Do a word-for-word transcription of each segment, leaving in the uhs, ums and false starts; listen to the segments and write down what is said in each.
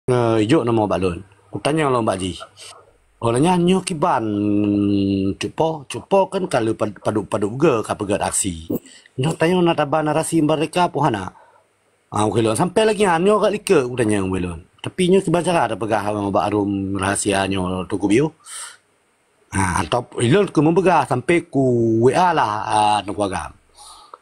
Eh, ijok nama bak lôn. Kutanyong lôn bak jih. Oh, lagèe nyan nyoe kiban cupo, cupo kan ka lheueh pad-, padub-padub ge ka peugöt aksi. Nyoe tanyoe na taba narasi merdeka peue hana? Ah, ukeue lôn sampai lagèe nyan nyoe ka likot kutanyong ukeue lôn. Tapi nyoe kiban cara tapeugah bak arum rahasia nyoe Teungku Biu. Ha, atau ilôn keu meupeugah sampai ku W A lah, ah, Teungku Agam.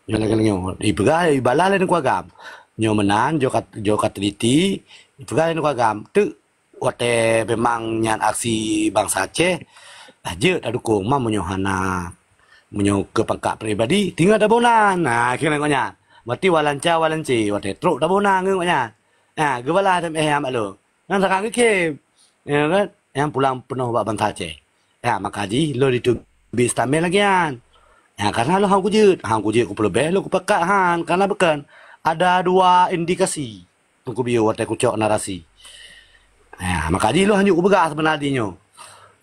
Nyoe lagèe nyoe, ipeugah, ibalah lé Teungku Agam. Nyoe meunan, jok kat-, jok ka teliti, ipeugah lé Teungku Agam. Teuk watèe memang nyan aksi bansa Aceh, ah, jeuet tadukong. Ma meunyoe hana, meunyoe keu pangkat pribadi, tinggai taboh nan. Nah, kira ngon nyan. Berarti walanca walanci, watèe trok taboh nan ngon nyan. Nah, geubalah S M S nyan bak lôn. Nyan sekarang geukhem. Ya kan? Nyang pulang peunoh bak bansa Aceh. Ya, maka jih lôn diteubiet statement lagèe nyan. Ya, karena lôn han kujeuet, han kujeuet kupeuleubeh, lôn kupakat han, karena bukon ada dua indikasi Teungku Biu watèe kucok narasi. Ya, maka jih lôn hanjeuet kupeugah seubeuna jih nyoe.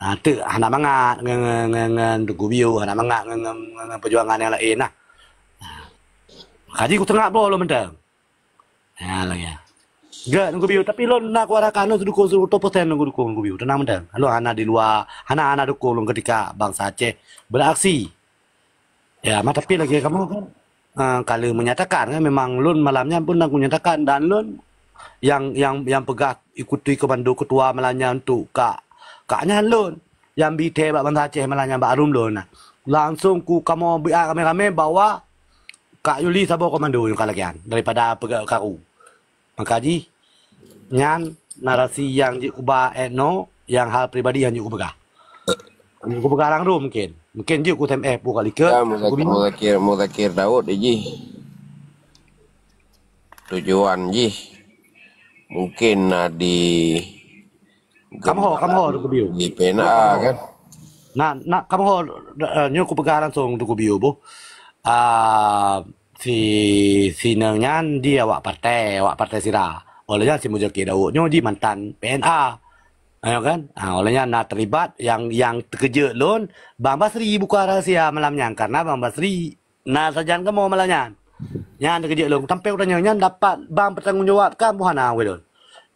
Ha, teuk hana mangat ngon, ngon, ngon, ngon Teungku Biu, hana mangat ngon, ngon, ngon, ngon peujuangan nyang laén nah. Ha. Maka jih kuteungab bloe lôn mantong. Ha, lagèe nyan. Gèt Teungku Biu, tapi lôn na kuarahkan lôn dukong seratus persen lôn dukong Teungku Biu. Teunang mantong. Lôn hana di luwa, hana, hana dukong lôn ketika bansa Aceh beraksi. Ya, ma tapi lagèe kamoe kan, ah, ka lheueh menyatakan kan, memang lôn malam nyan pun na kunyatakan dan lôn nyang, nyang, nyang peugah ikuti komando ketua malam nyan untuk kak, kak nyan lôn. Nyang bi thèe bak bansa Aceh malam nyan bak arum lôn nah. Langsung ku kamoe biak ramè-ramè bahwa Kak Yuli saboh komando nyang ka lagèe nyan daripada peugah karu. Maka jih nyan narasi nyang jeuet kuba etno, nyang hal pribadi nyang jeuet kupeugah. Nyang kupeugah langsung mungkin. Mungkin jeuet ku S M S pun kali ke. Ya, Muzakir, Muzakir, Muzakir Daud jih. Tujuan jih mungkin na di Kamoe ho, kamoe ho, Teungku Biu. Di P N A kan. Nah, nah, kamoe ho, eh, nyoe kupeugah langsung Teungku Biu boh. Ah, si, si Neung nyan di awak partai, awak partai sira. Oleh nyan si Muzakir Daud nyoe di mantan P N A. Ayo kan? Ah, oleh nyan na terlibat yang, yang terkejut lôn, Bang Basri buka rahasia malam nyan karena Bang Basri na sajan kamoe malam nyan. Nyan terkejut lôn. Sampai kutanyong nyan dapat Bang bertanggung jawab kan buhana weh lôn.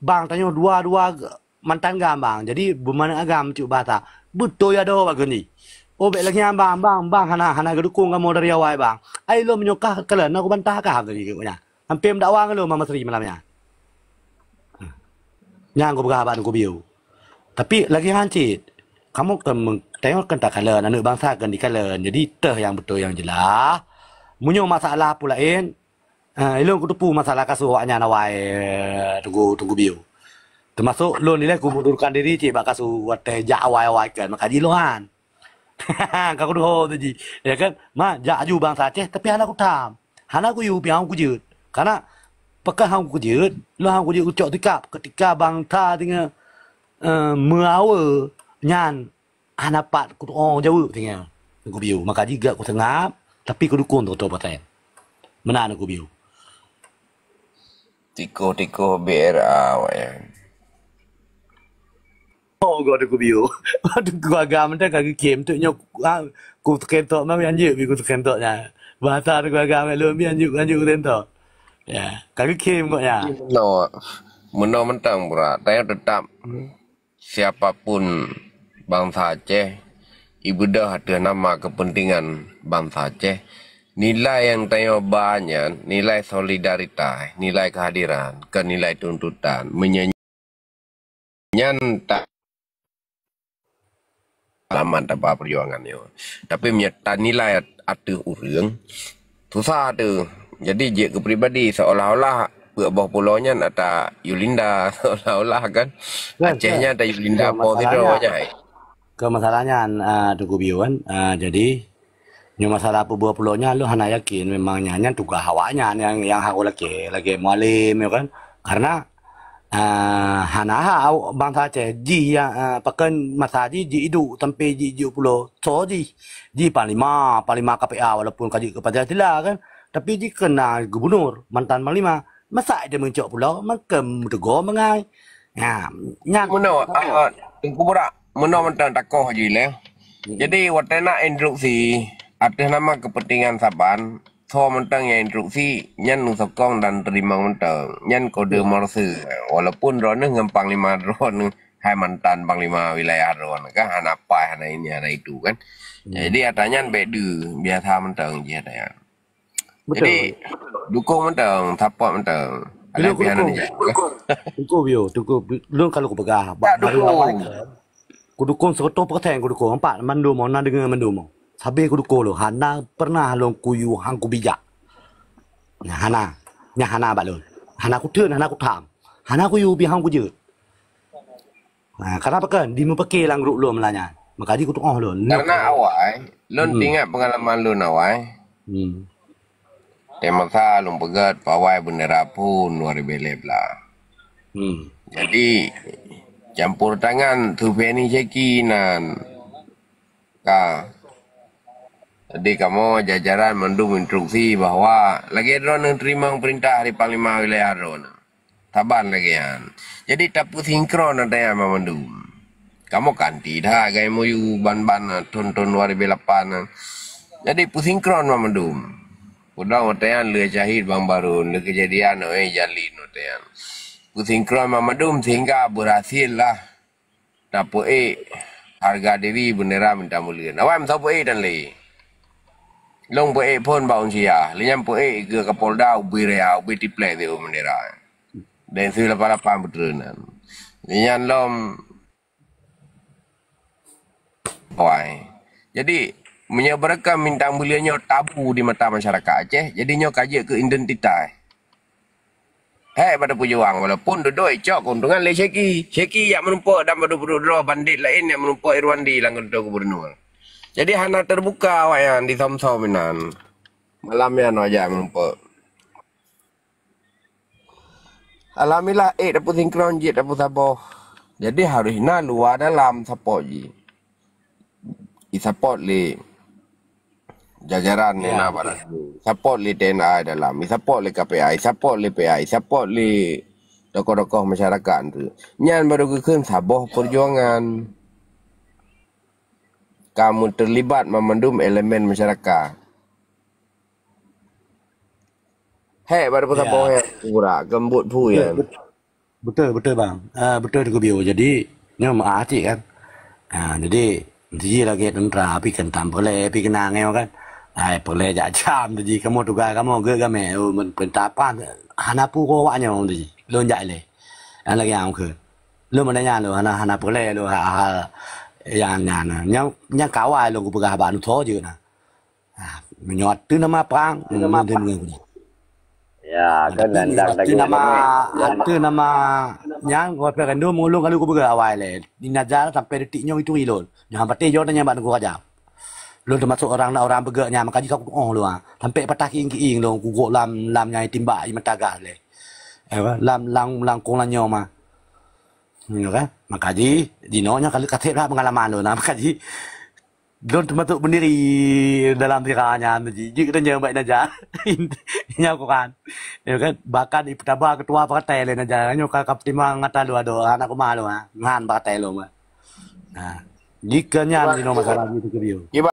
Bang tanyoe dua-dua mantan gam bang. Jadi beumaneuk agam cuk bahasa. Beutôi adoe bak geuni. Oh, bèk lagèe nyan bang, bang, bang hana, hana geudukong kamoe dari awai bang. Ai lôn meunyoe kah kalon, na kubantah kah tadi keu nyan. Sampai meudakwa ngon lôn Mama Sri malam nyan. Nyan kupeugah bak Teungku Biu. Tapi lagèe nyan cit, kamoe keu meng-, tanyoe kan takalon, aneuk bansa kan dikalon. Jadi teuh nyang beutôi nyang jeulaih. Meunyoe masalah peue laén, Ah, ilôn kuteupeu masalah kasus awaknyan awai, eh, Teungku, Teungku Biu. Teumasok lôn ilèe kumundurkan diri cit bak kasus watèe jak awai-awai kan, maka jih lôn han. Ka kudeungo tu jih. Ya kan? Ma, jak aju bansa Aceh, tapi hana kutam. Hana kuyue pih han kujeuet. Karena pakon han kujeuet, lôn han kujeuet kucok sikap ketika bansa singoh, eh, meuawe nyan hana pat kutu'oh jaweueb tinggai Teungku Biu. Maka jih gèt kuseungap, tapi kudukong Teungku Biu. Meunan Teungku Biu. Tikoh-tikoh B R A awak nyan. Oh, gèt Teungku Biu. Teungku Agam teuh ka geukhem tu nyoe, ah, ku screenshot mah, anjeuk bi ku screenshot nyan. Bahasa Teungku Agam lôn bi anjeuk, anjeuk screenshot. Ya, ka geukhem gobnyan. Meunoe, meunoe mantong pura. Tanyoe teutap siapapun bansa Aceh, ibeudôh ateueh nama kepentingan bansa Aceh, nilai nyang tanyoe ba nyan, nilai solidaritas, nilai kehadiran, kon nilai tuntutan. Meunyoe nyan tak selamat daba perjuangan nyoe. Tapi meunyoe tanilai ateueh ureueng, susah teuh. Jadi jeuet keu pribadi, seolah-olah peuet boh pulo nyan ata Yulinda, seolah-olah kan. Kan, Aceh kan. Nyan ata Yulinda po sidroe nyan. Keu masalah nyan, ah, Teungku Biu kan. Ah, jadi, nyoe masalah peuet boh pulo nyan lôn hana yakin memang nyan, nyan tugaih awaknyan nyang, nyang harôh lakèe, lagèe Mualem nyoe kan. Karena Ah, hana hak awak bansa Aceh jih, ah, pakon masa jih, jih iduek sampai jih jeuet pulo. Soe jih? Jih panglima, panglima K P A walaupun ka jeuet keu Pancasila kan. Tapi jih keu na gubunur, mantan panglima. Masa dia meucok pulo, makam meuteugô bangai. Ha, nyan. Meunoe, ah, Teungku Burak, meunoe mantong takoh jih lé. Hmm. Jadi, watèe na instruksi ateueh nama kepentingan saban, tho mantong nyang instruksi, nyan neusokong dan teurimong mantong. Nyan kode morse. Walaupun droeneuh ngon panglima droeneuh hai mantan panglima wilayah droeneuh kan, hana pai, hana ini, hana itu kan. Jadi ata nyan bèk deuh, biasa mantong jih ata nyan. Jadi dukung mantong, support mantong. Alah pih hana dijawab. Teungku Bio, Teungku, lôn ka lôn kupeugah. Bak dukung. Kudukung seratus persen kudukung. Nampak mandum, na deungoe mandum. Sabe kudukung lôn. Hana pernah lôn kuyue han kubijak. Nyan hana. Nyan hana bak lôn. Hana kuteun, hana kutham. Hana kuyue pih han kujeuet. Ha, kenapa kan? Dimeupike lam grup lôn meulanya. Maka di kutu'oh lôn. Karena awai, lôn teuingat pengalaman lôn awai. Hmm. Di masa lôn peugöt pawai bendera phon dua ribu lima belas. Hmm. Jadi, campur tangan Sufiani Syeki nan ka. Jadi, kamoe jajaran mandum instruksi bahwa lagèe droeneuh teurimong peurintah dari panglima wilayah droeneuh. Saban lagèe nyan. Jadi, tapeusingkron ata nyan banmandum. Kamoe kanti that ngon M O U ban-ban thon-thon dua ribu lapan nyan. Jadi, peusingkron banmandum. Peudong watèe nyan lé syahid Bang Barun, lé keujadian, eh, Jalin watèe nyan. Peusingkron banmandum sehingga berhasil lah tapeuék harga diri bendera Bintang Buleuen. Awai meusaboh ék tan lé. Lôn peuék phon bak Unsyah. Lé nyan peuék keu Kapolda ubé raya, ubé triplek siuroe bendera. Dan sui lapan lapan beutreun nyan. Lé nyan lom Wai. Jadi, meunyoe beureukam Bintang Buleuen nyoe tabu di mata masyarakat Aceh, jadi nyoe ka jeuet keu identitas. Hék bak tapeujuang, walaupun dudoe icok keuntungan lé Syeki. Syeki jak meurumpok dan padub-padub droe bandét laén jak meurumpok Irwandi lam kantô gubernur. Jadi, hana teubuka awaknyan di Somsom inan. Malam nyan awak jak meurumpok. Alhamdulillah, ék tapeusinkron, jeuet tapeusaboh. Jadi, harus na luwa dalam support jih. I-support lé jajaran Ya, na betul. Support lé T N A dalam, i-support lé K P I, support lé P I, support lé tokoh-tokoh masyarakat tu. Nyan baru geukheun saboh perjuangan. Ka meuteulibat mamandum elemen masyarakat. Hék, baru Ya. Saboh hék, pura, geumbot phu Betul, ya. bet-, betul, betul, bang. Ah, betul Teungku Bio. Jadi, nyoe meu'ah cit kan. Ah, jadi, ji lagèe teuntara, pi keuntam peureulèe, pi keunang nyoe kan. Ai, peureulèe jak jam tu ji, kamoe tugai kamoe geuh gamé. Oh, men peuntapan, hana peue awak nyoe tu ji. Lôn jak ilèe. Nyang lagèe nyan keuh. Lôn meunanya lôn hana, hana peureulèe lôn hal-hal nyang nyan. Nyang, nyang kawai lôn kupeugah bak nyoe jeuet na. Ah, meunyoe ateueh nama prang, nama prang. Ya, kan Tapi nandang ateueh lagèe nama, nyan. Ateueh nama nyan, referendum, ulôn ka lheueh kupeugah awai lé. Di Nazar sampai detik nyoe itu ilôn. Nyoe patéh jaweueb nyan bak Teungku Rajab. Lôn teumasuk orang, orang beugèt nyan, maka jih ka kutu'oh lôn, ah. Sampai patah kieng-kieng lôn, kugok lam, lam nyang timbak, i mata gas lé. Eh, lam, lam, lam kong lan nyoe mah. Nyoe kan? Maka jih, jinoe nyan ka lheueh kasép that pengalaman lôn, ah. Maka jih, Lôn teumasuk pendiri dalam sira nyan ji. Jeuet geutanyoe bak Nazar. Nyan Quran. Ya kan? Bahkan ipeutaba ketua partai lé Nazar. Nyoe ka, ka peutimang ata lôn adoe, aneuk kumal lôn, ha. Ngan partai lôn, ha. Ha. Jikeu nyan jinoe masalah jih Teungku Bio.